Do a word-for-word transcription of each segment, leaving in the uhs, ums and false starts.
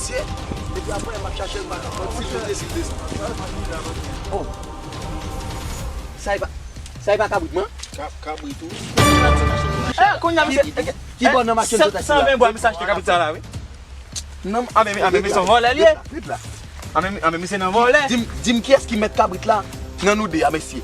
mesye. Epi apre, m ap chache l, m pa ka konn si l monte, si l desann. Oh. Sa e pa, sa e pa kabrit mwen? Ka-, kabrit ou? Eh, kounye a, misye, ki bò nan machin sou tèt la? San ven bwa, misye achte kabrit sa la, wi. Non, a, men, a, men, misye yon vòlè, li ye. Ret la, ret la. A, men, a, men, misye nan vòlè. Di m, di m kiyès ki mèt kabrit la nan nou de a, mesye?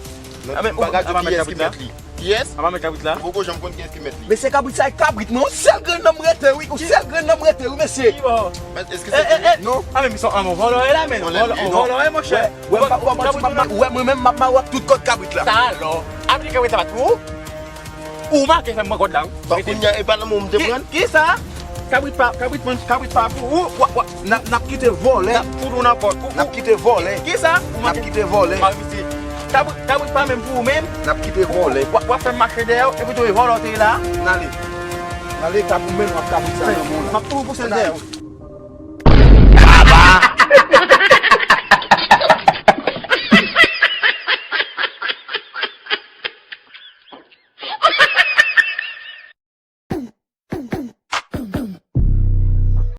A, men, ou pa ka di kiyès ki mèt li. Kiyès? A, pa mèt kabrit la. Ou poko janm konn kiyès ki mèt li. Mesye, kabrit sa e kabrit mwen. Yon sèl grenn nan m rete, wi. Yon sèl grenn nan m rete, wi, mesye. Ki bò? Men, èske se... Eh, eh, eh. Non. A, men, misye yon vòlè la, men. Vòlè, vòlè, monchè. Wè, m pa, wè, m pa, m pa, wè, mwen menm, m ap mawòk tout kòd kabrit la. Talò. Aplike kabrit la pa tou. Ou manke fè m pran kòd la, wi. Bon, kounye a, e pa nan men w m te pran l? Ki, kisa? Kabrit pa, kabrit mwen, kabrit pa pou ou. Wa, wa, n ap, n ap kite vòlè. N ap fout ou nan pòt. Ou, n ap kite vòlè. Kisa? Ou manke. N ap kite vòlè. Kabrit, kabrit pa menm pou ou menm. N ap kite vòlè. W ap, w ap fè m mache dèyè w, epi tou e vòlè w te ye la. N ale. N ale, kabrit mwen, w ap kabrit sa nan men w la. M ap tou pouse l dèyè w.